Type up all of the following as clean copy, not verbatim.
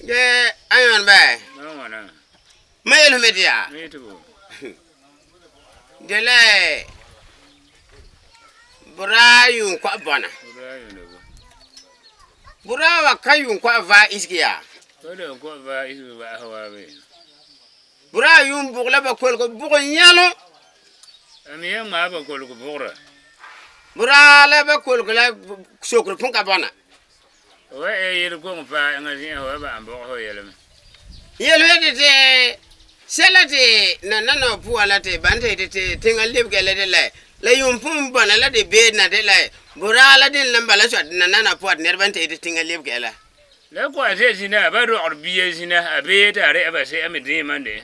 Ge a yõn bɛ? Ma yel me tɩ yaa de la bʋraa yʋʋn kɔa bɔna. Bʋraa wã ka yʋʋn kɔa vaa isge yaa? Bʋraa yʋʋn bʋg la bakolgo bʋg n yãlõ. Bʋraa la bakolgo la sokre põn ka bɔna. Wa ɛ yelkoŋ paa eŋa zĩ'a wa ba'am bɔgɛ ho yɛla mɛ. Yelehɛ te sɛla te nananawa poan la te ban te te teŋa lebege la dela la yuun pon bɔna la de beere na dela boraa la den la n bala sɔ nananawa poan te nɛreba n te te teŋa lebege la. La kɔa zɛ zina, ba dɔgɔre bia zina, a bee te a rɛ'a ba se'em me dẽema n de.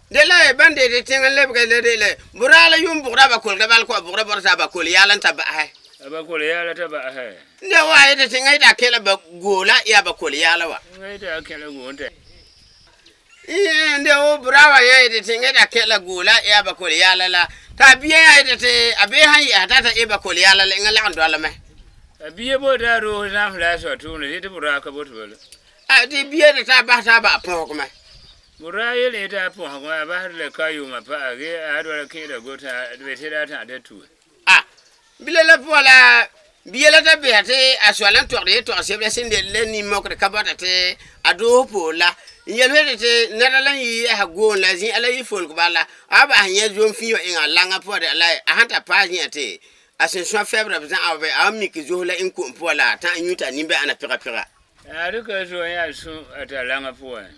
Dela ban te te teŋa lebege la dela boraa la yuun bugura ba kolega bala kɔa bugura bɔra te a ba kole yaala n ta ba'ahɛ. A ba kole yaala ta ba'ahɛ. N de wa yeti te ŋa ita kɛ la ba goo la ya ba kole yaala wa. Ŋa ita kɛ la goo n ta. N de wo buraa wa ya yeti te ŋa ita kɛ la goo la ya ba kole yaala la. Te a bia ya yeti te a bee han yɛ'ɛha ta ta e ba kole yaala la eŋa lagom dɔla mɛ. A bia bo te a doohe zaanf la a sɔ tuunɛ ge te buraa ka bote ba la. A te bia de te a bahɛ te a ba'a pɔhɔgɔ mɛ. Buraa yele yeti a pɔhɔgɔ mɛ, a bahɛ te la ka yuuma pa'a ge a dɔla kɛ̃'ɛra go te a bete la a tã ta tue. A Bile la poan la, bia la ta beha te a sɔ la n tɔgɔre yetɔgɔ se'em la sẽn de la ninmɔkere ka bɔta te a doohe poore la. N yelehɛ te nɛra la n yi yɛ'ɛha goon la zin'a la yi folge ba la, a ba'ahɛ nyɛ zom fiin wa eŋɛ a laŋa poan de la a han ta paɛ zin'a te a sẽnsɔa fɛbera b zan'an wa a wan mike zohe la en ko'om poan la a ta'an nyu te a ninbɛ ana pega pega. A dɩkɛ zoa yã sũ a tɩ a laŋa pʋam.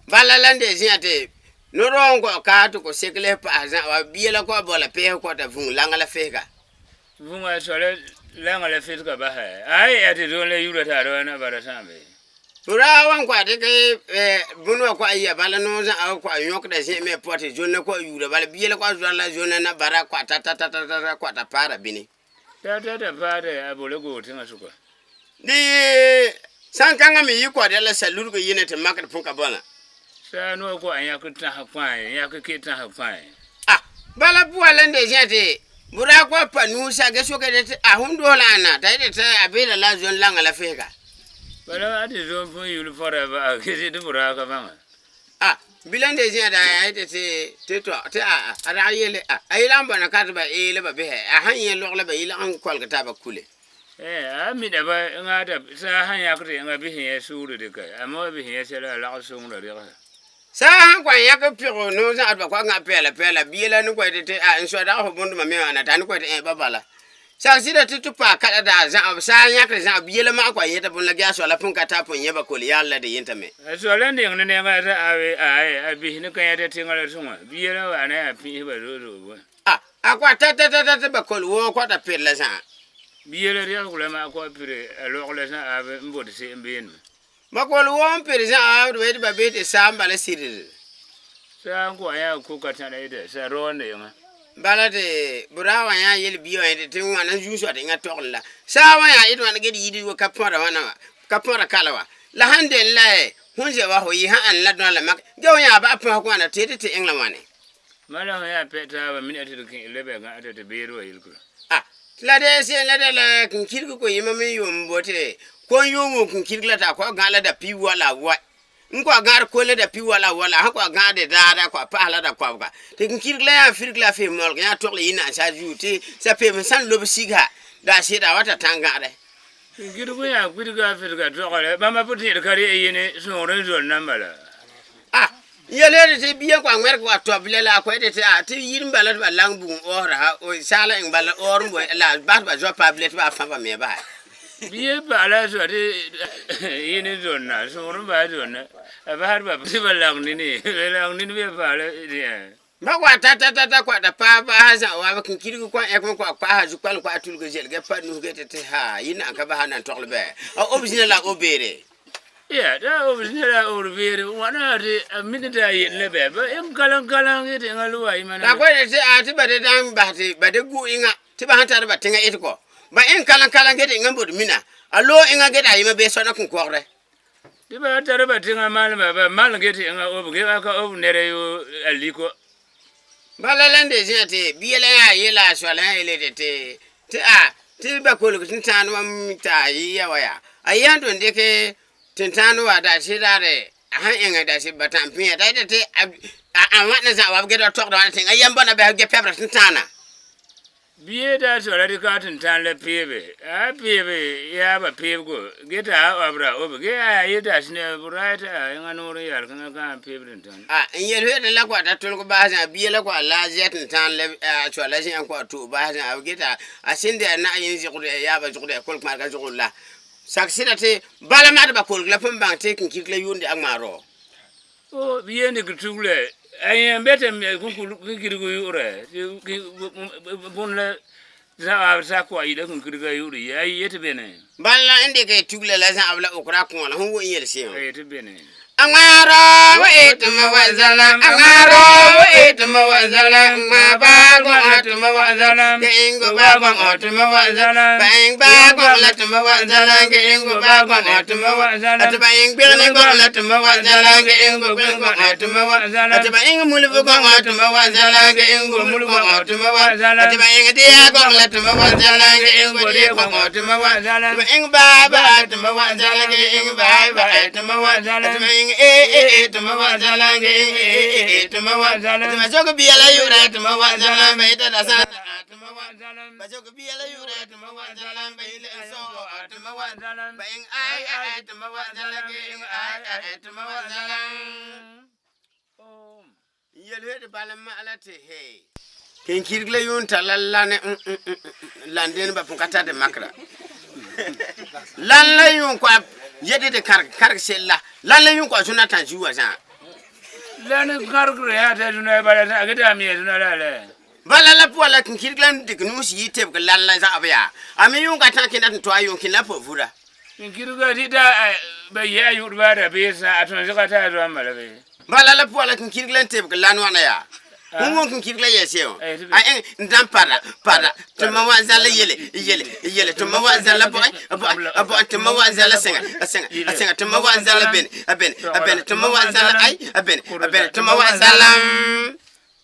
Bala la n de zẽ'a tɩ nõrɔɔŋ ka tɩ ko-sekle pa'asɛ zã'a wa, bia la kɔa bɔ la pɛɛsɛ kɔ ta vũŋ laŋa la fɩsga. Vũŋ a sɔ la laŋa la fɩsga basɛ. A yi ɛ tɩ zom la yura tɩ a dɔla na bala sã'am bɩ? Bʋraa wa n kɔa dɩkɛ bõn wã kɔa yia bala nõor zã'a wa kɔa yõkda zẽ'e mɛ pʋa tɩ zom la kɔa yuura bala, bia la kɔa zɔra la zom la na bara kɔa ta ta ta ta kɔa ta paara bĩni. Ta ta ta paara a bo la goo tẽŋa sʋka. Di sankaŋa me yi kɔa dela salurego yinɛ ti makere pun ka bɔna. Saa nua kɔa n yake tãha kpãɛ, n yake ke tãha kpãɛ. A Bala pua la n de zẽ'a ti buraa kɔa pa nu'usa ge soke de ti, A hom doohe la ana? Ta yeti ti a beela la zon laŋa la fehega. Bala a ti zon pun yuli pɔra ba'a ge ti buraa ka baŋɛ. A Bilam de zẽ'a daa ya yeti ti ti tɔ ti a a daa yele a a yi lagum bɔna ka ti ba ee la ba behɛ a han yẽ lɔge la ba yi lagum kɔlege ta ba kule. Ɛɛ, a mi da ba eŋa da saa han yakɛ ti eŋa bisɛ yɛ suure dikɛ, a me wa bisɛ yɛ sɛla a lagɛ soŋera dɛgesa. Saa han kɔ'ɔn yakɛ pego noo za'a ti ba kɔ'ɔn gã pɛɛla pɛɛla, bia la ni kɔ'ɛ ti ti a n sɔ dagɛ fo bunduma me wana, ti a ni kɔ'ɛ ti ɛɛ ba bala. Sagesida ti to paa kala daa za'a, saa n yakeri za'a, bia la ma'a kɔ'ɔn yɛta bun la ge a sɔ la pun ka ta pun nyɛ ba kole yaarɛ la deyinta me. A sɔ la n deŋɛ ni nɛŋa ti a aai a bisɛ ni kɛ̃ yɛta tiŋa la suŋa, bia la wa'ana a pĩ'isɛ ba zo'e zo'e bo en. A a kɔa ta ta ta ta ti ba kole woo kɔa ta pire la za'a. Bia la dɛgɛ la ma'a kɔa pire a lɔgɔ la za'a n boti se'em beene me. Ba kole woo n pire za'a ti ba yeti ba bisɛ ti saa n bala siriri. Saa n kɔa nyaa ku ka tãna ita sa rɔɔ n de eŋa. Bala ti buraa wa nyaa yele bia wa yeti, ti ŋwana n zuusɔ ti eŋa tɔgeri la. Saa wa nyaa iti ŋwana ge ti yire wa ka pɔ̃ra ŋwana wa, ka pɔ̃ra kala wa. La han deni la hon ze wa ho yi han ani la dɔna la makɛ ge ho nyaa ba'a pɔ̃sɛ ŋwana ti yeti ti eŋɛ la ŋwani? Bala ho yaa pɛ taaba mina ti di kɛ̃ lebe gã'ata ti beere wa yelekira. A La de se'em la dela kinkirigi koyima me yuun bote kon yuun wum kinkirigi la ti a kɔ'ɔ gã la dapi wa la wa. N kɔ'ɔ gã'arɛ kon la dapi wa la wa la, a han kɔ'ɔ gã'arɛ de daarɛ a kɔ'ɔ pa'asɛ la dakɔbega. Ti kinkirigi la nyaa firigi la fii mɔlega nyaa tɔgele yi na'an saazuo ti sapebesum san lobe sige ha, daanse'ere a wan ta ta'an gã'arɛ. Kinkirigi nyaa kpirigi a firega tɔgera, Bãmba puti'irɛ ka de Yinɛ suŋerɛ n zoni na n bala. A Yele ti bia n kɔ'ɔn ŋmɛregɛ wa tɔbila la, a kɔ'ɛ ti a ti yire n bala ti ba laŋɛ bugum ɔɔra ha, o saa la eŋɛ bala ɔɔrɔ n boi la basɛ ba zɔ paɛ bila ti ba fã ba mea bahɛ. Bia pa'ala a sɔ ti yinɛ zoni na, suŋerɛ n ba'asɛ zoni na, a bahɛ ti ba ti ba laŋɛ nini, ba laŋɛ nini bia pa'ala zi'an. Ba kɔ'a ta ta ta ta kɔ'a ta paɛ ba'asɛ za'a waabi kinkirigi kɔ'ɔn ɛkɛ mɛ kɔ'a kpa'aha zukpalum kɔ'a tulege ze'ele ge pa nu'usi ge ti ti haa yinɛ n ka bahɛ na n tɔgeli bɛɛ a obe zina la a obe beere. Ya, da o zina o beere wana ti a mi ti a yele la bɛ ba en kalam kalam ge ti eŋa lu a yima na. Ba kɔ'ɛ ti a ti ba de daan bahɛ ti ba de gu eŋa ti ba han tara ba tiŋa itegɔ. Ba ẽng kalam kalam ge tɩ ẽŋa n bot mina a loog ẽŋa ge tɩ a yema bee sõna kũkɔgrɛ. Tɩ ba tara ba tẽŋa malema, ba malem ge tɩ ẽŋa ob ge a ka ob nɛra yoo a liko. Bala la n de zẽa tɩ bia la yãa yela a soa la yã yele tɩ tɩ a tɩ ba kolg tẽntãan wã tɩ a yɩ wa yaa. A yã tʋn dɩk tẽntãan wã dasɩ daarɛ a sãn ẽŋɛ dasɩ batã n pẽ t'a yeta tɩ a wãna zã wa b ged wa togda wãna tɩ ẽŋa yɛm bõna bɩ ge pɛbra tẽntãanã. Bia daa soa la dɩka a tẽntãan la peebe, a peebe yaaba peebgo ge tɩ a ɔbra obe ge a yel tɩ a sẽna bʋraay tɩ a ẽŋa noor n yalg ẽŋa kãa n peeb tẽntãan. A n yel fɩ la kɔa t'a tʋlg baas zã bia la kɔa la a zɛ tẽntãan la a soa la zẽ'a n kɔa to baas zã ge tɩ a sẽn dɩ a na'ayen zʋgd yaaba zʋgd a kolkmãadga zʋgd la sak sɩda tɩ bala maa tɩ ba kolg la põn bãng tɩ kĩnkirg la yʋʋn dɩ a ŋmaaroo. O bia n dɩk tuglɛ a yẽ be tɩ kĩnkirg yʋ'ʋrɛ tɩ bõn la zã sak wa yɩla kĩnkirgã yʋ'ʋrɛ ye a yetɩ bene. Bala n dɩk tugla la zãab la okra kõo la sẽn wʋ n yel se'em. A yetɩ bene. Amaro itma wa zala amaro itma wa zala ma ba go atma wa zala ke ingo ba go atma wa zala ba ing ba go la tma wa zala ke ingo ba go atma wa zala atba ing bi ne go la tma wa zala ke ingo bi go atma wa zala atba ing mul go atma wa zala ke ingo mul go atma wa zala atba ing dia go la tma wa zala ke ingo dia go atma wa zala atba ing ba ba atma wa zala ke ing ba ba atma wa zala atba ing e e tɩ ma wa zala ge e e tɩ ma wa zala tɩ ma sok bia la yʋʋra tɩ ma wa zala ba yeta da sã tɩ ma wa zala ba sok bia la yʋʋra tɩ ma wa zala ba yel n saoogo tɩ ma wa zala ba ẽng ay ay tɩ ma wa zala ge ẽng ay ay tɩ ma wa zala n yel tɩ bala n maala tɩ he kẽnkirg la yʋʋn tar la lane lan dẽnd ba põn ka tar tɩ makra lan la yʋʋn kɔa yetɩ tɩ kãrg kãrg sella lan la yʋʋn kɔa zũnã tã zuu wã zãa. La ne kãrgr yaa t'a zũnã bala zã ge tɩ a me zũnã la lɛ. Bala la pʋga la kẽnkirg la n dɩk nuus yɩ tebg lan la zãab yaa a me yʋʋn ka tã kẽnda tɩ to a yʋʋn kẽ la po vura. Kĩnkirgã tɩ t'a ba yɩ a yʋʋr baa rabeesã a tõe zɩga t'a zoa n bala be. Bala la pʋga la kẽnkirg la n tebg lan wãna yaa sẽn wʋm kẽnkirg la yɛs ye a ẽng n dãn pada pada tɩ ma wa zala yele yele yele tɩ ma wa zala bɔgɛ bɔgɛ bɔgɛ tɩ ma wa zala sẽŋa sẽŋa sẽŋa tɩ ma wa zala bene a bene a bene tɩ ma wa zala ay a bene a bene tɩ ma wa zala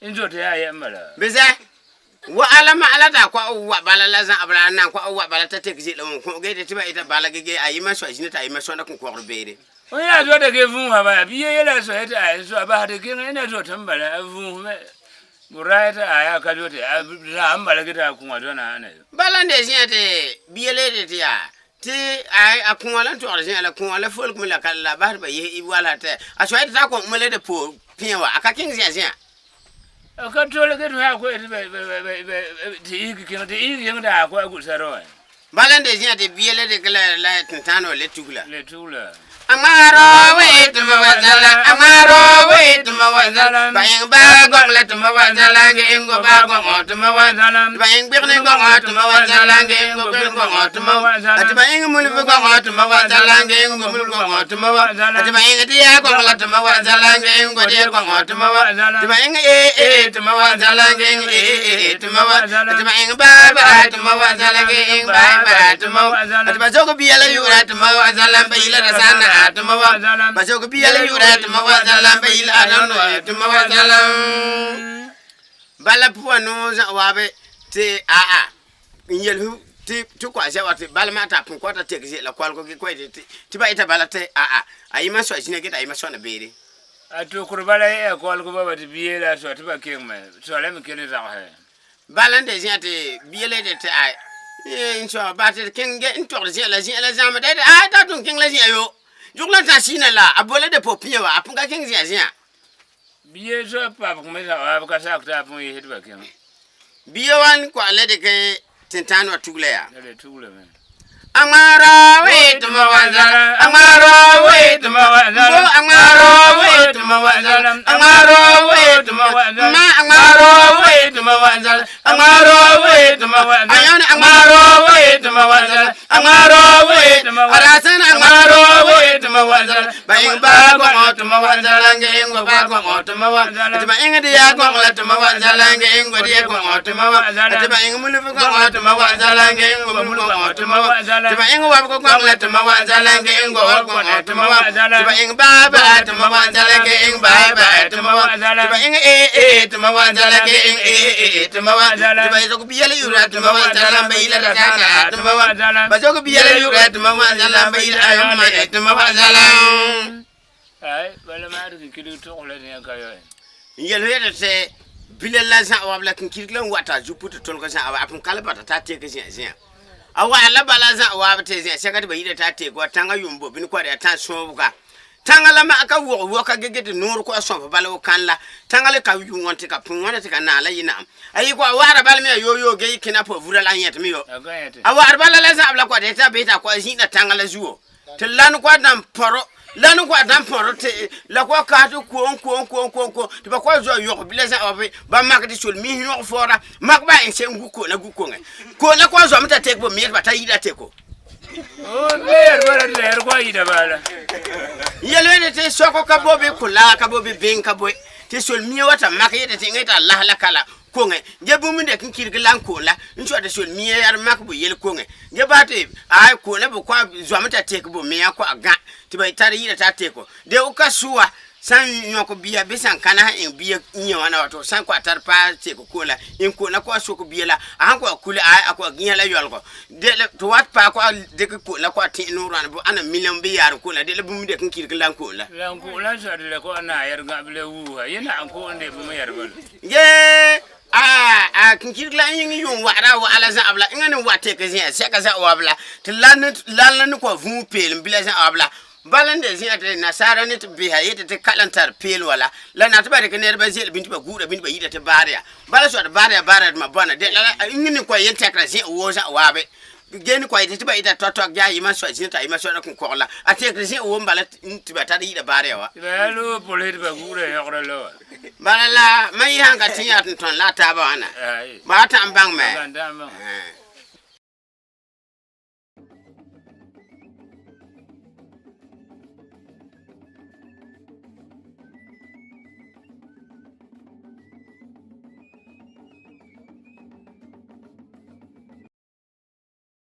N zote yaa yɛm bala. Bɩ wa ala ma ala t'a kɔa wa bala la zã bala a nan kɔa wa bala t'a tek ze'ele wã kõ ge tɩ ba ɩta bala ge ge a yɩma soa zĩna t'a yɩma sõna kõ kɔgr beere. O yaa zote ge vũusã bala bɩ ye yela soa tɩ a soa basd kẽng ẽna zot n bala a vũusme bʋraay tɩ a yaa ka zote a zã n bala ge tɩ a kõa zõna ãna yo. Bala n de zẽa tɩ bia le tɩ yaa tɩ a kõa la n togd zẽa la kõa la folgme la ka la basd ba yes wala tɩ a soa tɩ t'a kõ me la de po pẽ wa a ka kẽng zẽa zẽa. A ka tole ge tɩ yaa koe tɩ tɩ isg kẽng tɩ isg yẽng tɩ a koa gʋlsa rao. Bala n de zẽa tɩ bia la dɩk la tẽntãan wã le tugla. Le tugla. Amaro we tɩ ma wa zala amaro we tɩ ma wa zala ba ẽng baa gõng la tɩ ma wa zala ge ẽng go baa gõngõ tɩ ma wa zala ba ẽng gbegn gõngõ tɩ ma wa zala ge ẽng go gbegn gõngõ tɩ ma wa zala tɩ ba ẽng mulf gõngõ tɩ ma wa zala ge ẽng go mulf gõngõ tɩ ma wa zala tɩ ba ẽng dɩya gõng la tɩ ma wa zala ge ẽng go dɩya gõngõ tɩ ma wa zala tɩ ba ẽng e e tɩ ma wa zala ge ẽng e e tɩ ma wa zala tɩ ba ẽng baa baa tɩ ma wa zala ge ẽng baa baa tɩ ma wa zala tɩ ba zog bia la yʋʋra tɩ ma wa zala ba yɩla ra sã na tɩ ma wa ba zog bia la yʋʋra tɩ ma wa zala ba yɩla a rãnd tɩ ma wa zala bala pʋga noor zã waabe tɩ aa n yel tɩ kɔa zɛ wa tɩ bala maa t'a pʋn kɔta tek ze'ela kolgo ge koe tɩ ba ɩta bala tɩ aa a yɩma soa zĩna ge tɩ a yɩma sõna beere. A tokr bala yaa kolg baba tɩ bia la a soa tɩ ba kengme soa la me kell zagsɛ. Bala n de zẽa tɩ bia la tɩ a n soa ba tɩ kẽng ge n togd zẽa la zẽa la zãama da a ta tʋn kẽng la zẽa yo zʋg la n tã sɩɩna la a bola de po pẽ wa a pʋn ka kẽng zẽa zẽa. Bia soa pabg me zã b ka sak tɩ a põn yɩs tɩ ba kẽng. Bia wa n koa la dɩk tẽntãan wã tugla yaa. La le tuglame. Amaro we tɩ ma wa zala amaro we tɩ ma wa zala amaro we tɩ ma wa zala amaro we tɩ ma wa zala ma amaro we tɩ ma wa zala amaro we tɩ ma wa zala ayãne amaro we tɩ ma wa zala amaro we tɩ ma wa zala arasan amaro we tɩ ma wa zala ba ẽng baa kõgõ tɩ ma wa zala n ge ẽng wa baa kõgõ tɩ ma wa tɩ ba ẽng dɩ yaa kõg la tɩ ma wa zala n ge ẽng wa dɩ ya kõgõ tɩ ma wa tɩ ba ẽng mulf kõgõ tɩ ma wa zala n ge ẽng wa mulf kõgõ tɩ ma wa tɩ ba ẽng wabg kõg la tɩ ma wa zala n ge ẽng wa wabg kõgõ tɩ ma wa tɩ ba ẽng baa baa tɩ ma wa zala n ge ẽng baa baa tɩ ma wa tɩ ba ẽng ee ee tɩ ma wa zala n ge ẽng ee ee tɩ ma wa tɩ ba zog bia la yʋra tɩ ma wa zala n ba yɩla ra tãana tɩ ma wa ba zog bia la yʋra tɩ ma wa zala n ba yɩla ayõma tɩ ma wa zala. Ai, bala ma tɩ kinkirg tʋgs la zĩ ka yɔe. N yel yɛda tɩ bila la zã wa la kinkirg la n wa t'a zu pʋ tɩ tõlg zã wa a pʋn ka la bata t'a tek zĩa zĩa a wa la bala zã wa tɩ zĩa sɛka tɩ ba yɩɩda t'a tek wa tãngã yʋʋm bo bĩni koa yaa tã sõobga tãngã la maa ka wog waka ge ge tɩ noor kɔa sõf bala wo kãn la tãngã le ka yʋ wã tɩ ka pʋn wãna tɩ ka naa la yɩ na'am a yɩ kɔa waara bala me a yoo yoo ge yɩ kẽna pʋa vura la a yẽtme yo A ka yẽte. a waar bala la zãb la kɔa tɩ t'a bee t'a kɔa zĩ'na tãngã la zuo tɩ lan kɔa dãn põro lan kɔa dãn põro tɩ la kɔa kaas tɩ koom koom koom koom koom tɩ ba kɔa zoa yɔg bila zã wa ba mak tɩ sol mis yõg fɔɔra mak ba ẽn sẽn gu koona gu koŋe koona kɔa zoame t'a tek bo me tɩ ba ta yɩɩda teko. O me yɛr bala tɩ la yɛr kɔa yɩɩda bala. N yel wẽnde tɩ sɔkɔ ka bo bɩ kʋlaa ka bo bɩ bẽng ka boe tɩ sol mia wa t'a mak yetɩ tɩ ẽŋa t'a las la kala koŋe ge bũmb n dɛk n kirg la n koon la n soa tɩ sol mia yaa mak bo yel koŋe ge baa tɩ ay koona bɩ kɔa zoame t'a tek bo mea kɔa gã tɩ ba tar yɩɩda t'a teko de o ka sʋwa sã n yõk bia bɩ sã n ka na sẽn ẽng bia yẽ wãna wa tɩ sã n kɔa tar paa tek koon la ẽn koona kɔa sok bia la a sãn kɔa kule ay a kɔa gĩsa la yaoolgo de la tɩ wat paa kɔa dɩk koon la kɔa tẽ noor wãna bʋ ãna milem bɩ yaar n koon la de la bũmb dɛk n kirg la n koon la. La n ko la n soa tɩ la kɔa naa yɛr gã bɩ la wuusa yẽ na n ko n de bũmb yɛr bala. Ge a a kinkirg la n yĩng yʋʋm wa'ara a wa'ala zãab la ẽŋa ne wa tek zĩa sɛka zã wab la tɩ la ne la la ne kɔa vũu peelem bila zã wab la bala n de zĩa tɩ nasaara ne tɩ bisa yetɩ tɩ kal n tar peel wala la na tɩ ba dɩk ned ze'el bĩn tɩ ba guuda bĩn tɩ ba yɩɩda tɩ baar yaa bala soa tɩ baar yaa baar dãmba bõna de la yĩng ne kɔa yel-tɛkrã zĩ woo zã waabe ge ne kɔa yetɩ tɩ ba ɩta toa-toa yaa yɩma soa zĩ t'a yɩma soa kõn kogl la a tekr zĩ woo n bala tɩ ba tar yɩɩda baar yaa wa. Tɩ ba yaa loog pʋlse tɩ ba guuda yɔgrã la wa. Bala la ma yɩ sãn ka tẽ yaa tɩ tõnd la a taabã wãna Ai. ba tã n bãng me. N tãm bãng.